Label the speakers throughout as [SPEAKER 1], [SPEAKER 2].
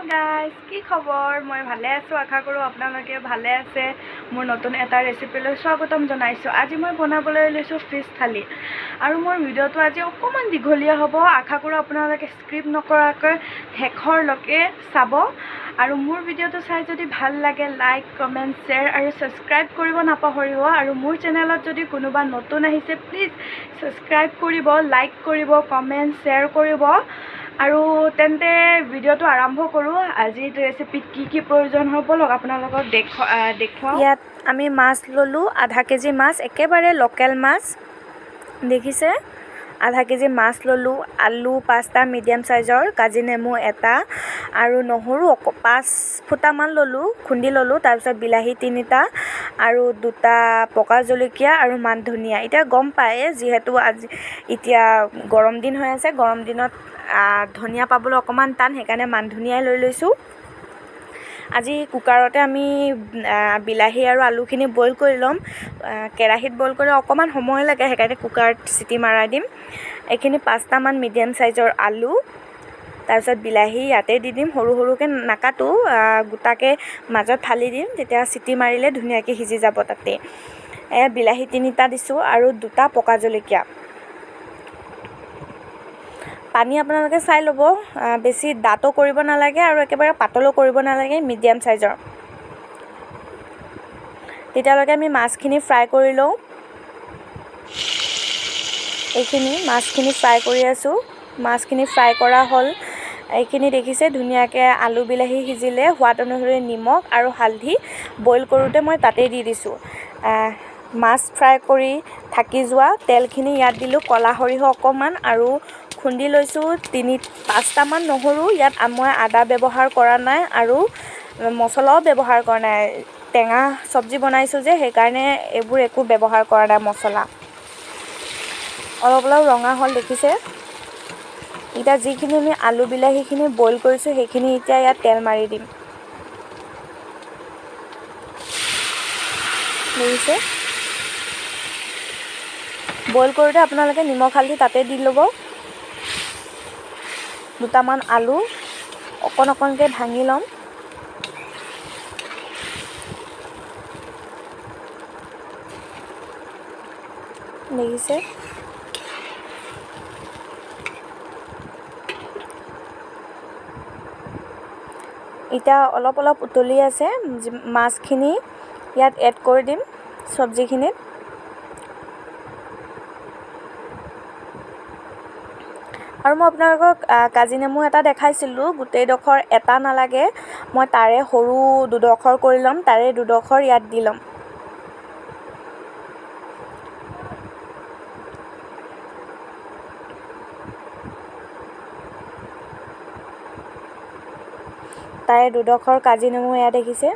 [SPEAKER 1] Guys, কি খবৰ? মই ভালে আছোঁ, আশা কৰোঁ আপোনালোকে ভালে আছে। মোৰ নতুন এটা ৰেচিপিলৈ স্বাগতম জনাইছোঁ। আজি মই বনাবলৈ লৈছোঁ ফিছ থালি আৰু মোৰ ভিডিঅ'টো আজি অকণমান দীঘলীয়া হ'ব। আশা কৰোঁ আপোনালোকে স্কিপ নকৰাকৈ শেষৰলৈকে চাব। আৰু মোৰ ভিডিঅ'টো চাই যদি ভাল লাগে লাইক, কমেণ্ট, শ্বেয়াৰ আৰু ছাবস্ক্ৰাইব কৰিব নাপাহৰিব। আৰু মোৰ চেনেলত যদি কোনোবা নতুন আহিছে প্লিজ ছাবস্ক্ৰাইব কৰিব, লাইক কৰিব, কমেণ্ট, শ্বেয়াৰ কৰিব। আৰু তেন্তে ভিডিঅ'টো আৰম্ভ কৰোঁ। আজিৰ ৰেচিপিত কি কি প্ৰয়োজন হ'ব লগ আপোনালোকক দেখুৱাওঁ।
[SPEAKER 2] ইয়াত আমি মাছ ল'লোঁ, আধা কেজি মাছ, একেবাৰে লোকেল মাছ দেখিছে। আধা কেজি মাছ ল'লোঁ, আলু 5টা মিডিয়াম চাইজৰ, কাজি নেমু এটা আৰু নহৰু 5 ফুটামান ল'লোঁ, খুন্দি ল'লোঁ। তাৰপিছত বিলাহী 3টা আৰু 2টা পকা জলকীয়া আৰু মান ধনিয়া। এতিয়া গম পায়ে যিহেতু আজি এতিয়া গৰম দিন হৈ আছে, গৰম দিনত ধনিয়া পাবলৈ অকণমান টান, সেইকাৰণে মান ধনিয়াই লৈ লৈছোঁ। আজি কুকাৰতে আমি বিলাহী আৰু আলুখিনি বইল কৰি ল'ম। কেৰাহীত বইল কৰিলে অকণমান সময় লাগে, সেইকাৰণে কুকাৰত চিটি মৰাই দিম। এইখিনি 5টামান মিডিয়াম চাইজৰ আলু, তাৰপিছত বিলাহী ইয়াতে দি দিম। সৰু সৰুকৈ নাকাটো, গোটাকৈ মাজত ফালি দিম, তেতিয়া চিটি মাৰিলে ধুনীয়াকৈ সিজি যাব তাতে। বিলাহী 3টা দিছোঁ আৰু 2টা পকা জলকীয়া। পানী আপোনালোকে চাই ল'ব, বেছি ডাঠো কৰিব নালাগে আৰু একেবাৰে পাতলো কৰিব নালাগে, মিডিয়াম চাইজৰ। তেতিয়ালৈকে আমি মাছখিনি ফ্ৰাই কৰি লওঁ। এইখিনি মাছখিনি ফ্ৰাই কৰি আছোঁ। মাছখিনি ফ্ৰাই কৰা হ'ল। এইখিনি দেখিছে ধুনীয়াকৈ আলু বিলাহী সিজিলে। সোৱাদ অনুসৰি নিমখ আৰু হালধি বইল কৰোঁতে মই তাতেই দি দিছোঁ। মাছ ফ্ৰাই কৰি থাকি যোৱা তেলখিনি ইয়াত দিলোঁ, ক'লা সৰিয়হ অকণমান আৰু খুন্দি লৈছোঁ 3-5টামান নহৰু। ইয়াত মই আদা ব্যৱহাৰ কৰা নাই আৰু মছলাও ব্যৱহাৰ কৰা নাই, টেঙা চব্জি বনাইছোঁ যে সেইকাৰণে এইবোৰ একো ব্যৱহাৰ কৰা নাই মছলা। অলপ অলপ ৰঙা হ'ল দেখিছে। এতিয়া যিখিনি আমি আলু বিলাহীখিনি বইল কৰিছোঁ সেইখিনি এতিয়া ইয়াত তেল মাৰি দিম। দেখিছে, বইল কৰোঁতে আপোনালোকে নিমখ হালধি তাতে দি ল'ব। 2টামান আলু অকণ অকণকৈ ভাঙি ল'ম। দেখিছে, এতিয়া অলপ অলপ উতলি আছে। মাছখিনি ইয়াত এড কৰি দিম চব্জিখিনিত। আৰু মই আপোনালোকক কাজি নেমু এটা দেখাইছিলোঁ, গোটেইডোখৰ এটা নালাগে, মই তাৰে সৰু 2ডোখৰ কৰি ল'ম, তাৰে 2ডোখৰ ইয়াত দি ল'ম। তাৰে 2ডোখৰ কাজি নেমু এয়া দেখিছে,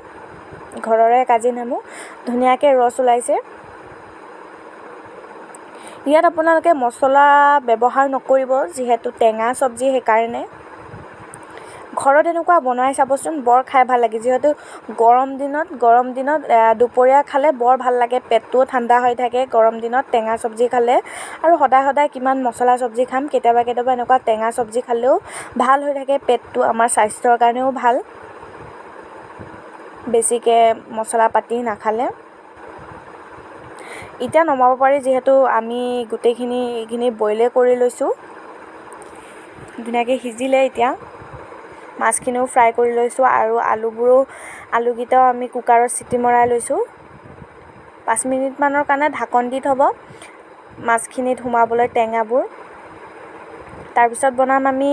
[SPEAKER 2] ঘৰৰে কাজি নেমু, ধুনীয়াকৈ ৰস ওলাইছে। ইয়াত আপোনালোকে মছলা ব্যৱহাৰ নকৰিব, যিহেতু টেঙা চব্জি, সেইকাৰণে ঘৰত এনেকুৱা বনাই চাবচোন, বৰ খাই ভাল লাগে। যিহেতু গৰম দিনত দুপৰীয়া খালে বৰ ভাল লাগে, পেটটোও ঠাণ্ডা হৈ থাকে গৰম দিনত টেঙা চব্জি খালে। আৰু সদায় সদায় কিমান মছলা চব্জি খাম, কেতিয়াবা কেতিয়াবা এনেকুৱা টেঙা চব্জি খালেও ভাল হৈ থাকে পেটটো, আমাৰ স্বাস্থ্যৰ কাৰণেও ভাল, বেছিকৈ মছলা পাতি নাখালে। এতিয়া নমাব পাৰি, যিহেতু আমি গোটেইখিনি এইখিনি বইলে কৰি লৈছোঁ, ধুনীয়াকৈ সিজিলে। এতিয়া মাছখিনিও ফ্ৰাই কৰি লৈছোঁ আৰু আলুকেইটাও আমি কুকাৰত চিটি মৰাই লৈছোঁ। 5 মিনিটমানৰ কাৰণে ঢাকন দি থ'ব মাছখিনিত সোমাবলৈ টেঙাবোৰ। তাৰপিছত বনাম আমি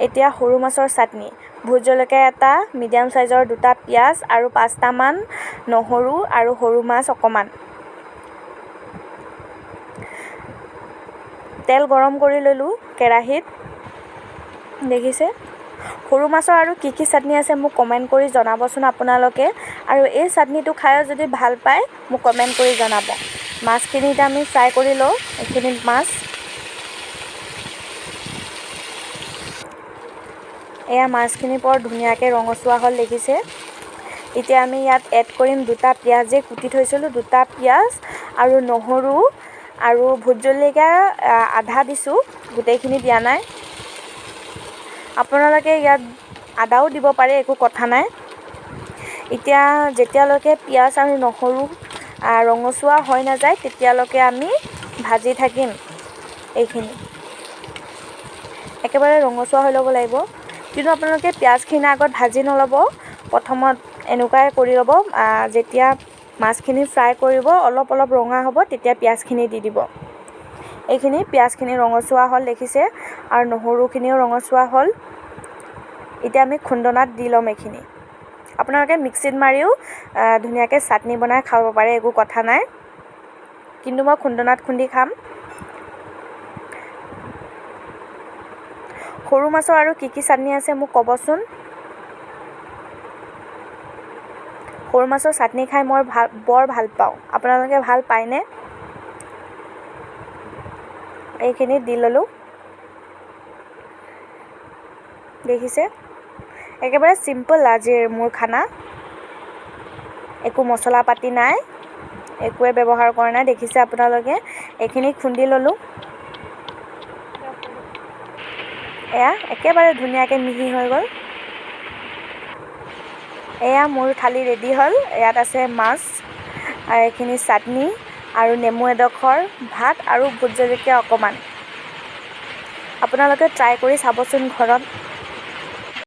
[SPEAKER 2] এতিয়া সৰু মাছৰ চাটনি। ভোট জলকীয়া এটা, মিডিয়াম চাইজৰ 2টা পিঁয়াজ আৰু 5টামান নহৰু আৰু সৰু মাছ অকণমান। তেল গৰম কৰি ল'লোঁ কেৰাহীত। দেখিছে, সৰু মাছৰ আৰু কি কি চাটনি আছে মোক কমেণ্ট কৰি জনাবচোন আপোনালোকে। আৰু এই চাটনিটো খায়ো যদি ভাল পায় মোক কমেণ্ট কৰি জনাব। মাছখিনি এতিয়া আমি ফ্ৰাই কৰি লওঁ। এইখিনি মাছ, এয়া মাছখিনি বৰ ধুনীয়াকৈ ৰঙচুৱা হ'ল দেখিছে। এতিয়া আমি ইয়াত এড কৰিম 2টা পিঁয়াজ যে কুটি থৈছিলোঁ, 2টা পিঁয়াজ আৰু নহৰু আৰু ভোট জলকীয়া আধা দিছোঁ, গোটেইখিনি দিয়া নাই। আপোনালোকে ইয়াত আদাও দিব পাৰে, একো কথা নাই। এতিয়া যেতিয়ালৈকে পিঁয়াজ আৰু নহৰু ৰঙচুৱা হৈ নাযায় তেতিয়ালৈকে আমি ভাজি থাকিম। এইখিনি একেবাৰে ৰঙচুৱা হৈ ল'ব লাগিব। কিন্তু আপোনালোকে পিঁয়াজখিনি আগত ভাজি নল'ব, প্ৰথমত এনেকুৱাই কৰি ল'ব। যেতিয়া মাছখিনি ফ্ৰাই কৰিব অলপ অলপ ৰঙা হ'ব তেতিয়া পিঁয়াজখিনি দি দিব। এইখিনি পিঁয়াজখিনি ৰঙচুৱা হ'ল দেখিছে, আৰু নহৰুখিনিও ৰঙচুৱা হ'ল। এতিয়া আমি খুন্দনাত দি ল'ম এইখিনি। আপোনালোকে মিক্সিত মাৰিও ধুনীয়াকৈ চাটনি বনাই খাব পাৰে, একো কথা নাই। কিন্তু মই খুন্দনাত খুন্দি খাম। সৰু মাছৰ আৰু কি কি চাটনি আছে মোক ক'বচোন। সৰু মাছৰ চাটনি খাই মই বৰ ভাল পাওঁ। আপোনালোকে ভাল পায়নে? এইখিনি দি ল'লোঁ, দেখিছে একেবাৰে চিম্পল আজিৰ মোৰ খানা। একো মছলা পাতি নাই, একোৱে ব্যৱহাৰ কৰা নাই, দেখিছে আপোনালোকে। এইখিনি খুন্দি ল'লোঁ, এয়া একেবাৰে ধুনীয়াকৈ মিহি হৈ গ'ল। এয়া মোৰ থালি ৰেডি হ'ল। ইয়াত আছে মাছ আৰু এইখিনি চাটনি আৰু নেমু এডোখৰ, ভাত আৰু ভোট জলকীয়া অকণমান। আপোনালোকে ট্ৰাই কৰি চাবচোন ঘৰত।